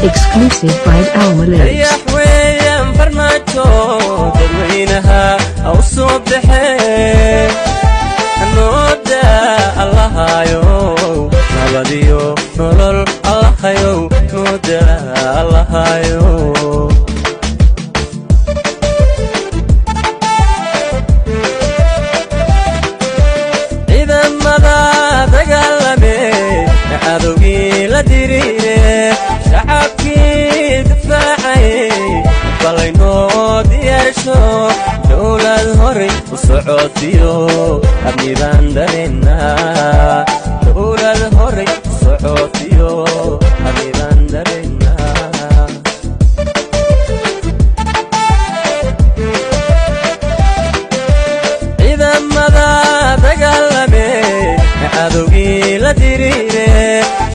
Exclusive by Alma Lyrics. Dayax weeyaan Farmaajo, dadweynaha ha u soo baxee. Nooda Allahayow, nabadiyo nolol Allahayow, nooda Allahayow. Ciidamada dagaalame, cadowgii la diriire, shacabkii difaacay, balaynoo diyaarsho. Dowlad horay u socotiyo amni baan dareennaa, dowlad horay u socotiyo